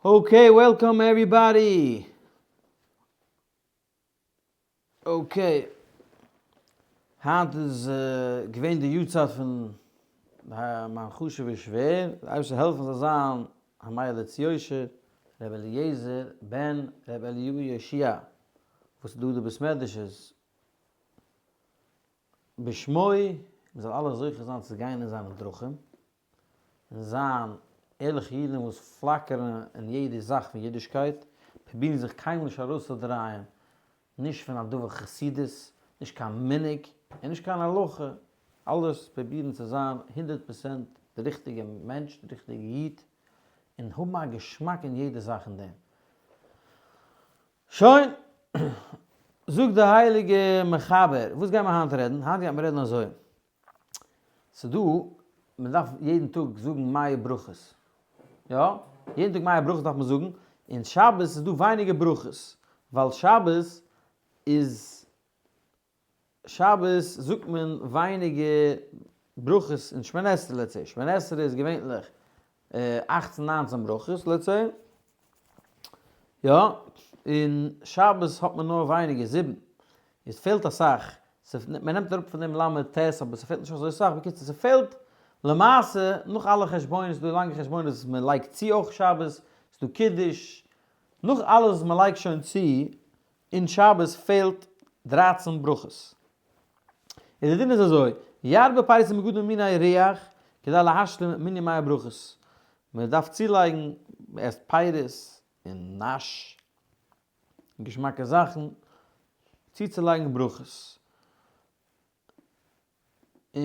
Okay welcome everybody! Okay, היינט איז געווען די יארצייט פון מיין חשוב'ער שווער, די אייבערשטער זאל העלפן זאל זיין המליץ יושר, ר' אליעזר בן ר' אליהו יהושע, וואס איז דא די בית מדרש איז בשמו, מען זאל אלע זוכה זיין צו גיין אין זיינע דרכים, און זיין ערליכע אידן וואס פלאקערן אין יעדע זאך פון אידישקייט, פרובירן זיך קיינמאל נישט ארויסצודרייען נישט פון א דבר חסידות, נישט קיין מנהג, און נישט קיין הלכה, אלעס פרובירן צו זיין הונדערט פראצענט די ריכטיגע מענטש, די ריכטיגע איד, און האבן א געשמאק אין יעדע זאך אין דעם. שוין! זאגט די הייליגע מחבר, וואס גיימער היינט רעדן? היינט גייט מען רעדן אזוי, ס'דא, מען דארף יעדן טאג זאגן מאה ברכות, יא? יעדן טאג מאה ברכות דארף מען זאגן, און שבת איז דא ווייניגער ברכות, ווייל שבת איז, שבת זאגט מען ווייניגער ברכות אין שמונה עשרה let's say, שמונה עשרה איז געווענליך אכצן ניינצן ברכות let's say, יא, און שבת האט מען נאר ווייניגער זיבן, עס פעלט אסאך, מען נעמט אראפ פון דעם ל' ט' אבער ס'פעלט נישט אזוי סאך, בקיצור ס'פעלט למעשה נאך אלע חשבונות, ס'דא לאנגע חשבונות וואס מען לייגט צו אויך שבת, ס'דא קידוש, נאך אלעס וואס מען לייגט שוין צו אין שבת פעלט דרייצן ברכות. און די דין איז אזוי, ירבה פירות ומגדים מיני ריח כדי להשלים מנין מאה ברכות, מען דארף צולייגן, מען עסט פירות און נאש און געשמאקע זאכן, צוצולייגן ברכות. און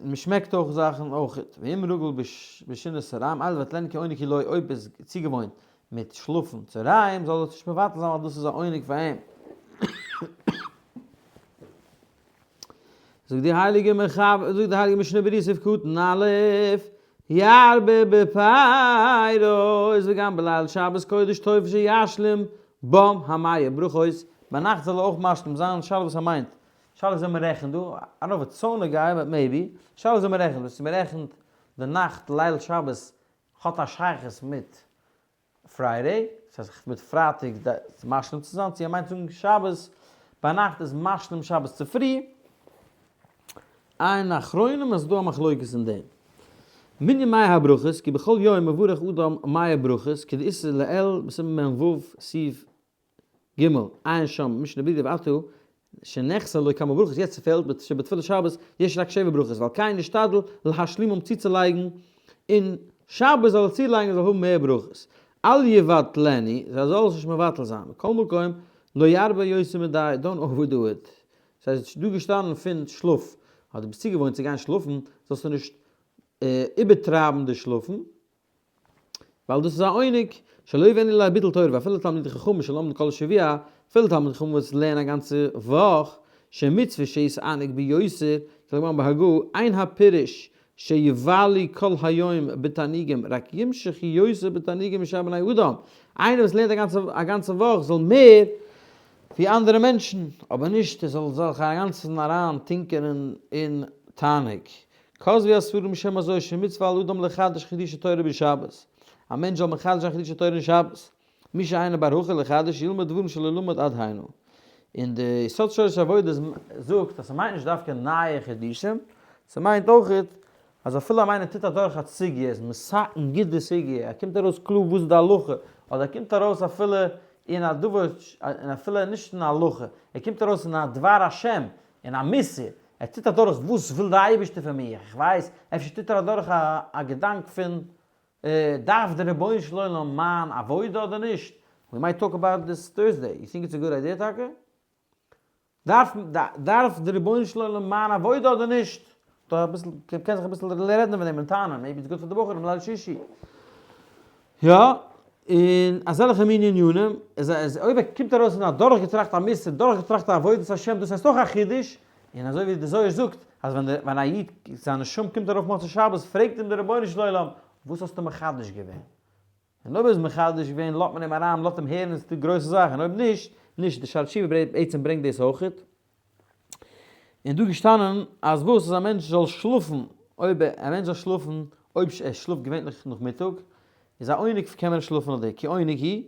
מען שמעקט אויך זאכן אויכעט, ואם רגיל בשינת צהריים אל יבטלנו כי עונג הוא לו, אויב איז צוגעוואוינט מיט שלאפן צהריים זאל ער עס נישט מבטל זיין ווייל דאס איז א עונג פאר אים. זאגט די הייליגע מחבר, זאגט די הייליגע משנה ברורה סעיף קטן א', ירבה בפירות וגם בליל שבת קודש טוב שישלים בם המאה ברכות, ביינאכט זאל ער אויך משלים זיין, שאלה וואס ער מיינט, שאלה וויאזוי מען רעכנט דא, I don't know if it's so נוגע but maybe, שאלה וויאזוי מען רעכנט דא, צו מען רעכנט די נאכט ליל שבת האט א שייכות מיט Friday, דאס הייסט מיט פרייטאג משלים צו זיין, צו ער מיינט זאגן שבת ביינאכט איז משלים שבת צופרי, עיין אחרונים אז ס'דא א מחלוקת אין דעם. מנין מאה הברכות, כי בכל יום מברך אדם מאה ברכות, כדאיתא לעיל בסימן מ"ו סעיף ג, עיין שם, משנה ברורה ועתה שנחסר לו כמה ברכות, יעצט ס'פעלט שבתפילת שבת יש רק שבע ברכות, ועל כן נשתדל להשלימם צוצולייגן אין שבת זאל ער צולייגן ער זאל האבן מער ברכות, אל יבטלנו, זיי זאל עס נישט מבטל זיין, מכל מקום לא ירבה יותר מדי, don't overdo it, סאיז דא געשטאנען פון שלאף, אז דו ביסט צוגעוואוינט צו גיין שלאפן זאלסטו נישט איבערטרייבן די שלאפן, ווייל דאס איז א עונג, שלא יבאנו לידי ביטול תורה, ואפילו תלמידי חכמים שלומדים כל השבוע, אפילו תלמידי חכמים וואס לערנען א גאנצע וואך, שמצוה שיתענג ביותר, כלומר בהגה, אין הפירוש שיבלו כל היום בתענוגים, רק ימשך יותר בתענוגים משאר בני אדם, איינער וואס לערנט א גאנצע וואך זאל מער ווי אנדערע מענטשן, אבער נישט ער זאל זיך אינגאנצן אריין טונקען אין תענוג. כתבו הספרים בשם הזוהר שמצוה על אדם לחדש חידושי תורה בשבת, א מענטש זאל מחדש זיין חידושי תורה אין שבת, מי שאינו בר הכי לחדש ילמד דברים שלא למד עד הנה. און די יסוד שורש העבודה זאגט אז ס'מיינט נישט דווקא נייע חידושים, ס'מיינט אויכעט אז אפילו אז איינער טוט אדורך א סוגיא, איז מתקן גוט די סוגיא, ער קומט ארויס קלאר וואס איז די הלכה, אדער ער קומט ארויס אפילו אין א דבר, און אפילו נישט אין א הלכה, ער קומט ארויס אין א דבר השם, אין א מוסר, ער טוט אדורך וואס וויל די אייבערשטער פון מיר, איך ווייס, אפשר טוט ער אדורך א געדאנק פון דארף דער רבונו של עולם מיין עבודה אדער נישט, we might talk about this Thursday, you think it's a good idea טאקע? דארף דארף דער רבונו של עולם מיין עבודה אדער נישט? דא אביסל, קען זיך אביסל רעדן פון דעם און טענה'ן, maybe it's good פאר די בחורים ליל שישי. יא, און אזעלכע מין ענינים, איז אז אויב ער קומט ארויס און האט דורכגעטראכט א מוסר, דורכגעטראכט א עבודת השם, דאס הייסט אויך א חידוש, און אזוי ווי די זוהר זאגט, אז ווען די ווען א איד זיין נשמה קומט ארויף מוצאי שבת, פרעגט אים דער רבונו של עולם, וואס האסטו מחדש געווען? און אויב ער איז מחדש געווען, לאזט מען אים אריין, מ'לאזט אים הערן, עס איז די גרויסע זאך, און אויב נישט, נישט, די שערי תשובה בעצם ברענגט דאס אויכעט. און דא געשטאנען אז וואס אז א מענטש זאל שלאפן, אויב א מענטש זאל שלאפן, אויב ער שלאפט געווענליך נאכמיטאג, איז א עונג קען מען נישט שלאפן אויף די כי עונג היא,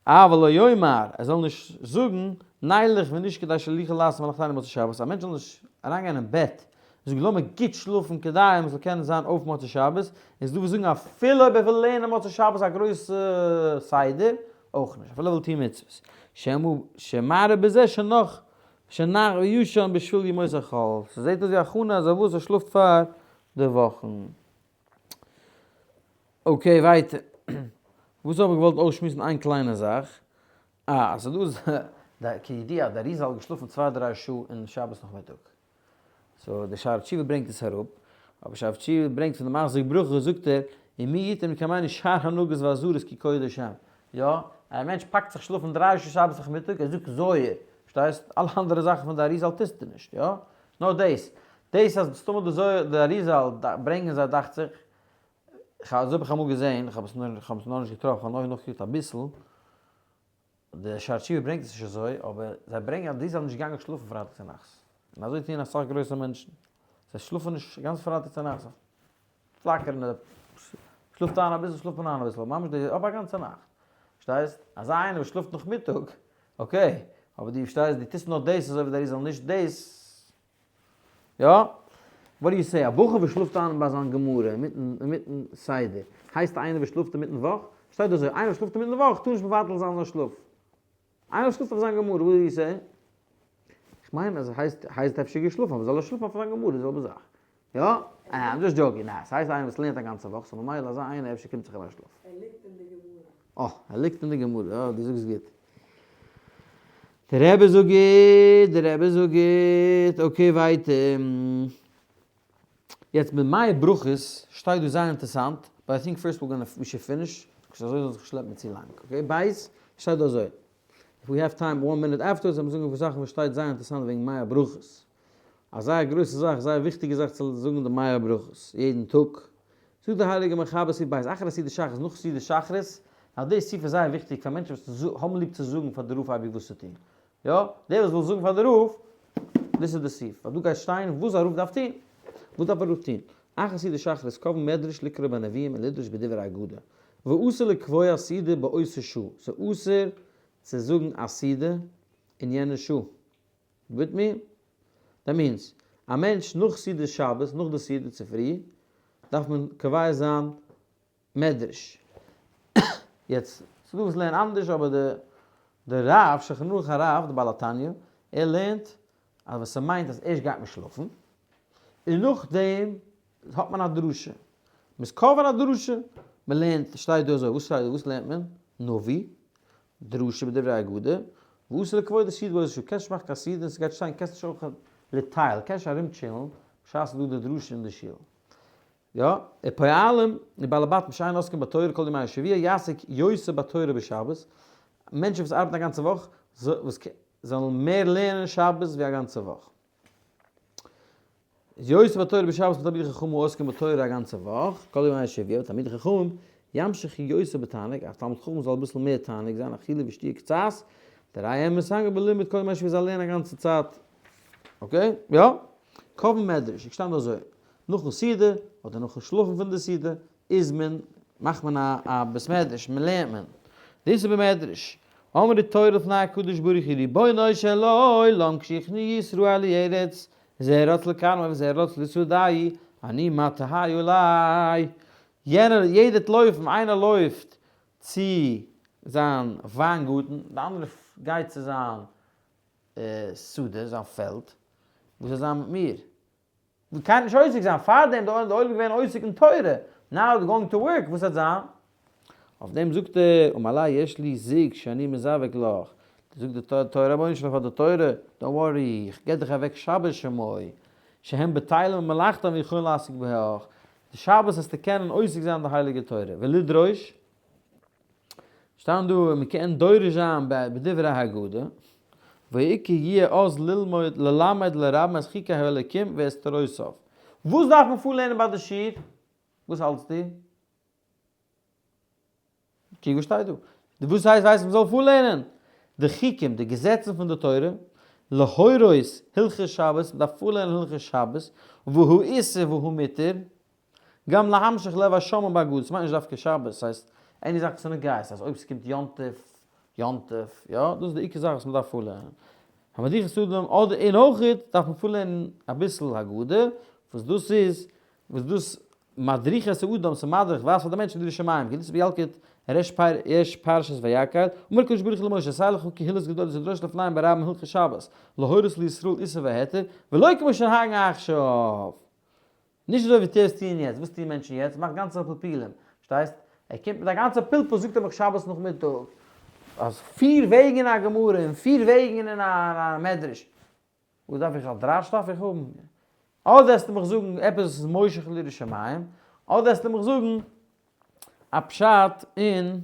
אבל לא יאמר, ער זאל נישט זאגן, נלך ונשכב כדי שנוכל לעשות מלאכתנו מוצאי שבת, א מענטש זאל נישט אריינגיין אין בעט און זאגן לאמיר גוט שלאפן כדי מען זאל קענען זיין אויף מוצאי שבת, און ס'איז דא וואס זאגן אפילו אויב ער וויל לערנען מוצאי שבת א גרויסע סדר, אויך נישט, אפילו ער וויל טון מצוות, שמא שמראה בזה שנח שנח וישן בשביל ימות החול, ס'זעט אויס ווי א הכנה אז ער וואס ער שלאפט פאר די וואכן. okay ווייטער. וואס האב איך געוואלט אויסשמועסן איין קליינע זאך. אה, אז ס'איז דא כידוע אז די אריזל האט געשלאפן צוויי דריי שעה אין שבת נאכמיטאג. so די שערי תשובה ברענגט עס אראפ. אבער שערי תשובה ברענגט פון די מחזיק ברכה זאגט ער, ומי יתן מקיימינו שאר הנהגות ואזהרות כי קודש הם. יא, א מענטש פאקט זיך שלאפן דריי שעה שבת נאכמיטאג, ער זאגט זוהר, פארשטייסט? אלע אנדערע זאכן פון די אריזל טוסטו נישט, יא? נאר דאס. דאס אז מסתמא די זוהר די אריזל ברענגען זיי דאכט זיך, כ'האב אזוי האב איך אמאל געזעהן, כ'האב עס נאר כ'האב עס נאר נישט געטראפן, כ'האב נאר נאכגעקוקט אביסל, די שערי תשובה ברענגט עס נישט אזוי, אבער זיי ברענגען אז די זענען נישט געגאנגען שלאפן פרייטאג צונאכטס, און אזוי טוען אסאך גרויסע מענטשן, זיי שלאפן נישט גאנץ פרייטאג צונאכטס, זיי פלאקערן, שלאפט איין אביסל שלאפט מען איין אביסל, ממש די אויף א גאנצע נאכט, פארשטייסט? אזא איינער וואס שלאפט נאכמיטאג, okay, אבער דו פארשטייסט דו טוסט נאר דאס אזוי ווי די אריזל נישט דאס, יא? what do you say, א בחור וואס שלאפט איין ביי זיין גמרא אינמיטן אינמיטן סדר, הייסט איינער וואס שלאפט אינמיטן וואך? שטייט דא אזוי, איינער וואס שלאפט אינמיטן וואך טאר נישט מבטל זיין זיין שלאף. איינער וואס שלאפט אויף זיין גמרא, what do you say? כ'מיין אז הייסט הייסט אפשר געשלאפן, אבער זאל ער שלאפן אויף זיין גמרא, די זעלבע זאך. יא? אה, I'm just joking, ניין, ס'הייסט איינער וואס לערנט א גאנצע וואך, so ממילא אזא איינער אפשר קומט זיך אים א שלאף. ער ליגט אין די גמרא. אה, ער ליגט אין די גמרא, אה, דו זאגסט גוט. דער רבי זאגט גוט, דער רבי זאגט גוט, okay ווייטער. יעצט מיט מאה ברכות שטייט דא זייער אינטערסאנט, but I think first we're gonna we should finish, because אזוי זאל זיך שלעפן צו לאנג, okay? בית, שטייט דא אזוי, if we have time one minute afterwards וועל מיר זאגן אפאר זאכן וואס שטייט זייער אינטערסאנט וועגן מאה ברכות. א זייער גרויסע זאך, זייער וויכטיגע זאך צו זאגן די מאה ברכות יעדן טאג. זאגט דער הייליגער מחבר סעיף בית, אחר סעודת שחרית, נאך סעודת שחרית, now די סעיף איז זייער וויכטיג פאר מענטשן וואס האבן ליב צו זאגן פאר די רב אייביג וואס צו טון. יא, דער וואס וויל זאגן פאר די רב, דאס איז די סעיף, ווייל דא גייט שטיין וואס א רב דארף טון. וואס דארף א רב טון? אחר סעודת שחרית קובעין מדרש לקרוא בנביאים ולדרוש בדברי אגדה, ואסור לקבוע סעודה באותה שעה, ס'איז אסור צו זאגן א סעודה אין יענע שעה. with me? That means, א מענטש נאך סעודת שבת, נאך די סעודה צופרי, דארף מען קובע זיין מדרש. יעצט, ס'דא וואס לערנען אנדערש, אבער די די רב, שולחן ערוך הרב, די בעל התניא, ער לערנט אז וואס ס'מיינט אז ערשט גייט מען שלאפן, און נאכדעם האט מען א דרשה. מ'איז קובע א דרשה, מ'לערנט, שטייט דא אזוי, וואס שטייט דא, וואס לערנט מען? נביא, דרשה בדברי אגדה, ואסור לקבוע די סעודה באותה שעה, קענסט נישט מאכן קיין סעודה און ס'גייט שטיין, קענסט נישט אויך לטייל, קענסט נישט ארום טשילן בשעת ס'איז דא די דרשה אין די שול. יא, ופועלים ובעלי בתים שאין עוסקים בתורה כל ימי השבוע יעסוק יותר בתורה בשבת, מענטשן וואס ארבעטן א גאנצע וואך, וואס זאלן מער לערנען שבת ווי א גאנצע וואך. יותר בתורה בשבת מתלמידי חכמים העוסקים בתורה א גאנצע וואך, כל ימי השבוע, ותלמידי חכמים ימשכו יותר בתענוג, א תלמיד חכם זאל אביסל מער תענוג זיין, אכילה ושתיה קצת, דהרי הם מתענגין בלימוד כל ימי השבוע זאל לערנען א גאנצע צייט, okay? יא? קובעין מדרש, איך שטאנד אזוי, נאכן סעודה, אדער נאכן שלאפן פון די סעודה, איז מען, מאכט מען א א בית מדרש, מען לערנט מען. דאס איז במדרש. אמרה תורה לפני הקדוש ברוך הוא ריבונו של עולם כשיכנו ישראל לארץ זה רץ לכרמי וזה רץ לשדהו אני מה תהא עלי. יענער, יעדער וועט לויפן, איינער לויפט צו זיין וויינגארטן, די אנדערע גייט צו זיין שדה, זיין פעלד, וואס זאל זיין מיט מיר? מען קען נישט עוסק זיין, פארדעם די עולם איז געווען עוסק אין תורה, now they're going to work, וואס וועט זיין? אויף דעם זאגט ער, אמר לה יש לי זוג שאני מזווג לך, זאגט די תורה רבונו של עולם פאר די תורה, don't worry, איך געב דיך אוועק שבת שמו, שהם בטלים ממלאכתם ויכולין לעסוק בהך, די שבת וועסטו קענען עוסק זיין אין די הייליגע תורה, ולדרוש, שטייט דא מען קען דורש זיין בדברי האגדה, והעיקר יהיה אז ללמוד ללמד לרבים את חוקי האלוקים ואת תורותיו. וואס דארף מען פארלערנען ביי די שיעור? וואס האלטסטו? קוק וואס שטייט דא. וואס הייסט ווייסט מען זאל פארלערנען? די חוקים, די געזעצן פון די תורה, להורות הלכות שבת, מען דארף פארלערנען הלכות שבת, והאיסור והמותר, גם להמשיך לב השומעים באגדה, ס'מיינט נישט דווקא שבת, ס'הייסט Any זאך וואס איז נוגע אז אויב ס'קומט יום טוב, יום טוב, יא, דאס איז די עיקר זאך וואס מ'דארף פארלערנען. המדיח את האדם, אדער און אויך דארף מען פארלערנען אביסל הגדה, וואס דאס איז, וואס דאס מדריך את האדם, ס'מדריך ווייזט פאר די מענטשן דברי שמים, כדאיתא בילקוט ריש פרשת ויקהל, אמר הקדוש ברוך הוא למשה, עשה לך קהילות גדולות ודרוש לפניהם ברבים הלכות שבת, להורות לישראל איסור והיתר, ולא כמו שנוהגין עכשיו. נישט אזוי ווי טוערס טוען יעצט, וואס טוען מענטשן יעצט? מאכט גאנצע פלפולים, פארשטייסט? ער קומט מיט א גאנצע פלפול זאגט ער מיך שבת נאכמיטאג, אז פיר וועגן אין א גמרא און פיר וועגן אין א מדרש, וואס דארף איך א דרש דארף איך האבן? אדער וועסטו מיך זאגן עפעס וואס איז מושך ליראת שמים, אדער וועסטו מיך זאגן א פשט אין,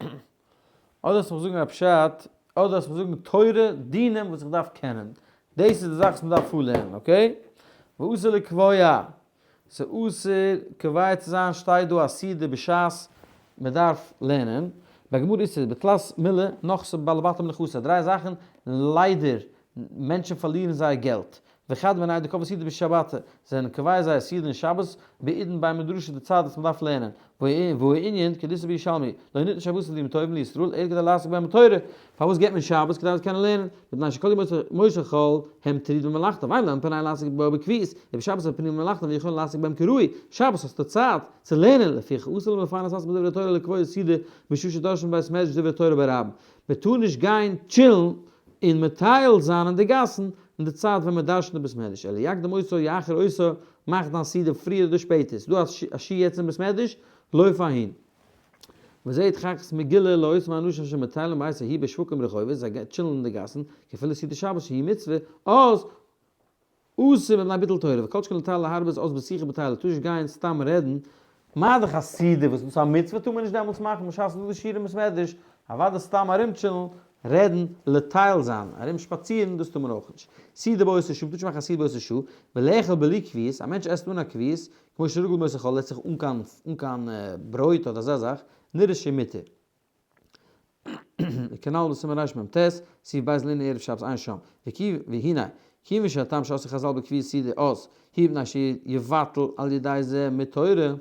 אדער וועסטו מיך זאגן א פשט, אדער וועסטו מיך זאגן תורה דינים וואס איך דארף קענען, דאס איז די זאך וואס מען דארף פארלערנען, okay? ואסור לקבוע, ס'אסור קובע צו זיין שטייט דא א סעודה בשעת מען דארף לערנען, בגמרא איסור בתלת מילי נכסי בעלי בתים נכסי, דריי זאכן ליידער מענטשן פארלירן זייער געלט, וכד מינייהו דקבעי סעודה בשבתא, זענען קובע זייער סעודה אין שבת, בעידן בי מדרשא די צייט וואס מען דארף לערנען, והענין כדאיתא בירושלמי, לא ניתנו שבתות לימים טובים לישראל אלא כדי לעסוק בהם בתורה, פארוואס געבט מען שבת כדי מ'זאל קענען לערנען, מפני שכל ימות החול הם טרודים במלאכתם ואין להם פנאי לעסוק בה בקביעות, ובשבת הם פנויים ממלאכתם ויכולין לעסוק בהם כראוי, שבת האסטו צייט צו לערנען, לפיכך אסור למפרנס עצמו בדברי תורה לקבוע סעודה בשעה שדורשין בבית מדרש דברי תורה ברבים, מען טאר נישט גיין טשילן און מטייל זיין אין די גאסן אין די צייט ווען מען דרש'נט אין בית מדרש, אלא יקדים אותו יאחר אותו, מאך דיין סעודה פריער אדער שפעטער, ס'איז דא א שיעור יעצט אין בית מדרש, לויף אהין. וזה התחככות מגילה לאותם האנשים שמטיילין בעת ההיא בשווקים ברחובות, זיי טשילן אין די גאסן, כי אפילו סעודת שבת שהיא מצוה, אז אסור מפני ביטול תורה, וכל שכן לטייל להרבות אז בשיחה בטלה, טאר נישט גיין סתם רעדן, מה דאך א סעודה וואס איז א מצוה טאר מען נישט דעמאלטס מאכן בשעת ס'איז דא די שיעור אין בית מדרש, אוודאי סתם ארום טשילן, רעדן, לטייל זיין, ארום שפאצירן, דאס טאר מען אויך נישט. סעודה באותה שעה, מ'טאר נישט מאכן א סעודה באותה שעה, ולאכול בלי קביעות, א מענטש עסט אן א קביעות, כמו שרגיל בימות החול, עסט זיך אן קיין אן קיין ברויט אדער אזא זאך, נראה שמותר. כנל בסימן רמ ט, סעיף ב' לענין ערב שבת עיין שם. וכי והנה, כיוון שהטעם שעשו חזל בקביעות סעודה אז, הוא מפני שיבטל על ידי זה מתורה,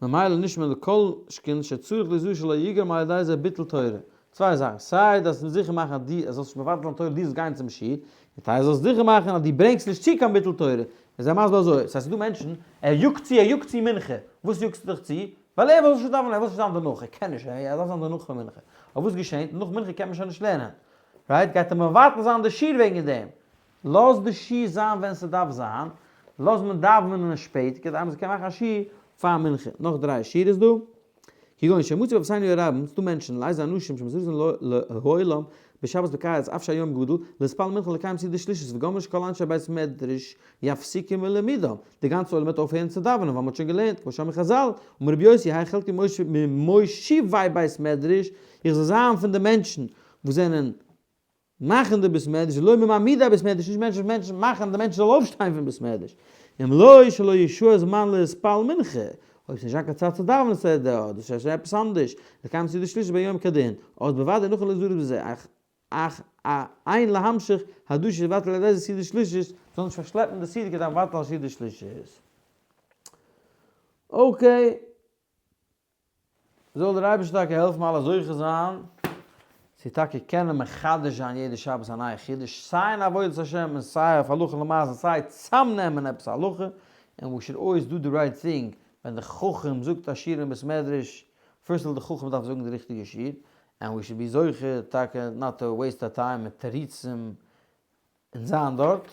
ממילא נשמע לכל שכן שצריך להיזהר שלא יגרום על ידי זה ביטול תורה. צוויי זאכן, סיי דארפסט זיכער מאכן אז דו זאלסט נישט מבטל זיין תורה, דו זאלסט גיין צום שיעור, און סיי זאלסט זיכער מאכן אז דו ברענגסט נישט צו קיין ביטול תורה. איז זיי מסביר אזוי, ס'הייסט ס'איז דא מענטשן, ער יאגט צו, ער יאגט צו מנחה, וואס יאגסטו דיך צו? ווייל ער וויל נישט דאווענען, ער וויל נישט זיין דערנאך, ער קען נישט, ער דארף זיין דערנאך פאר מנחה. אבער וואס געשענט? נאך מנחה קען מען שוין נישט לערנען. Right? גייט ער מבטל זיין די שיעור וועגן דעם. לאז די שיעור זיין ווען ס'דארף זיין, לאז מען דאווענען שפעט כדי מ'זאל קענען מאכן א שיעור פאר מנחה. נאך דריי שורות דא. כגון שמצאו באבותינו הרבים, ס'דא מענטשן, לאיזה אנשים שמזריזין להעולם בשבת בקיץ אף שהיום גדול, להתפלל מנחה לקיים סעודה שלישית, וגמרו שכל אנשי בית מדרש יפסיקו מלימודם, די גאנצע עולם וועט אויפהערן צו דאווענען ווייל מ'האט שוין געלערנט, כמו שאמרו חזל, אמר רבי יוסי, יהא חלקי ממושיבי בית מדרש, איך זאל זיין פון די מענטשן וואס זענען מאכן די בית מדרש, ולא ממעמידי בית מדרש, נישט מענטשן וואס מענטשן מאכן די מענטשן זאלן אויפשטיין פון בית מדרש, אם לא שלא ישהה זמן להתפלל מנחה, אויב ס'נישט דא קיין צייט צו דאווענען סדר, דאס איז עפעס אנדערש, לקיים סעודה שלישית ביום כדין, אז בוודאי נכון לזרז בזה, אך אך אין להמשיך הדשא לבטל על ידי זה סעודה שלישית, זאל נישט פארשלעפן די סעודה כדי מבטל סעודה שלישית. Okay. זאל דער אייבערשטער טאקע העלפן אלע זוכה זיין צו טאקע קענען מחדש זיין יעדע שבת א נייע חידוש, סיי אין עבודת השם און סיי אויף הלכה למעשה, סיי צאמנעמען עפעס א הלכה, און we should always do the right thing, ווען די חכם זאגט א שיעור אין בית מדרש, first of all די חכם דארף זאגן די ריכטיגע שיעור, and we should be זוכה טאקע not to waste our time מיט תירוצים און זיין דארט,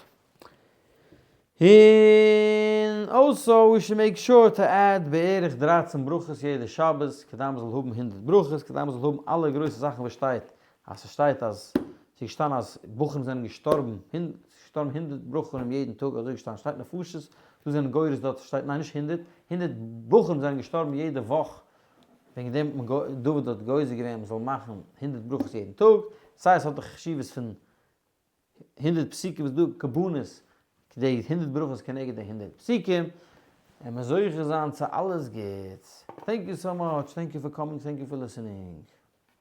און also we should make sure to add בערך 13 ברכות יעדע שבת, כדי מען זאל האבן 100 ברכות, כדי מען זאל האבן אלע גרויסע זאכן וואס שטייט, אז ס'שטייט אז, ס'איז געשטאנען אז בחורים זענען געשטארבן, ס'איז געשטארבן 100 בחורים יעדן טאג, אזוי געשטאנען, שטייט נפשות, דא זענען גורס דארט, שטייט ניין נישט 100, 100 בחורים זענען געשטארבן יעדע וואך, וועגן דעם האט מען דוד האט גוזר געווען מען זאל מאכן 100 ברכות יעדן טאג, סיי עס האט די חשיבות פון 100 פסוקים איז דא קרבנות כדי 100 ברכות כנגד די 100 פסוקים, און מען זוכה זיין צו אלעס גוטס. Thank you so much, thank you for coming, thank you for listening.